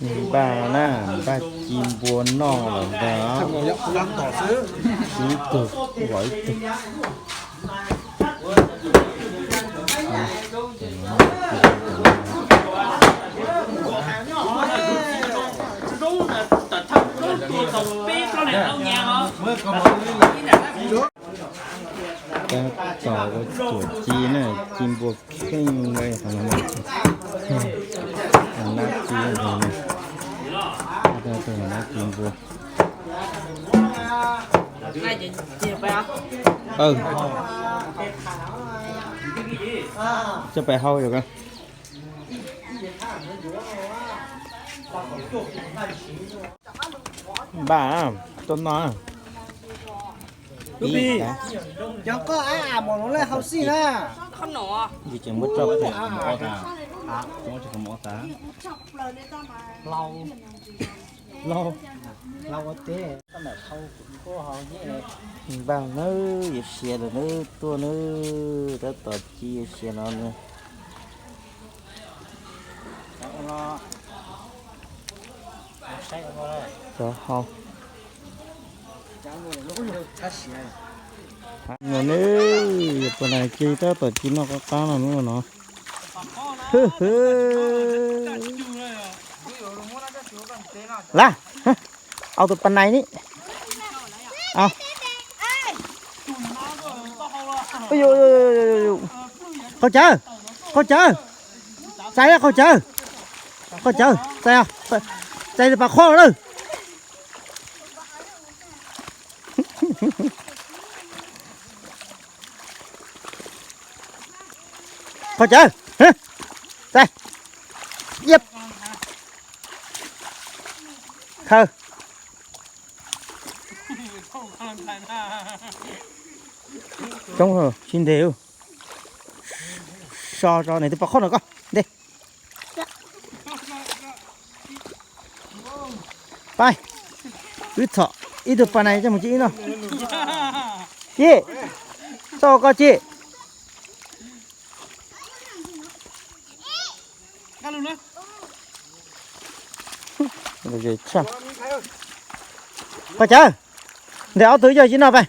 Npaj na, npaj ci npua noj lawm ntag. Ib tug, ib tug. Tab tom ua cuam ci na, ci npua kheej li qhov no. Nab ci, nab ci npua. Coj pais hau yom. Npaj, tuaj noj. Cov koj ab, mos lov lej hau xij na. Tseem muab tso. Npaj nawb, yuav sia lawm nawb, tuaj nawb, tab tom ci yuav sia no na. Cov hau. No nawb, yog pas nais ci tab tom ci noj qab qab no nawb no. Laj, au tus pas nais ni. Qaug cawv, qaug cawv, txais qaug cawv, qaug cawv, txais, txais tus pas qhua lawm. Qaug cawv, txais, yep, khaws. Coob, tsis ntev. So, so, nws tus pas qhua no koj nte. Pais, wb txhom ib tug pas nais coj mus ci ib no. Ci, txhob ua koj ci. Qaug cawv, ntawm ob tug yog ci no pais.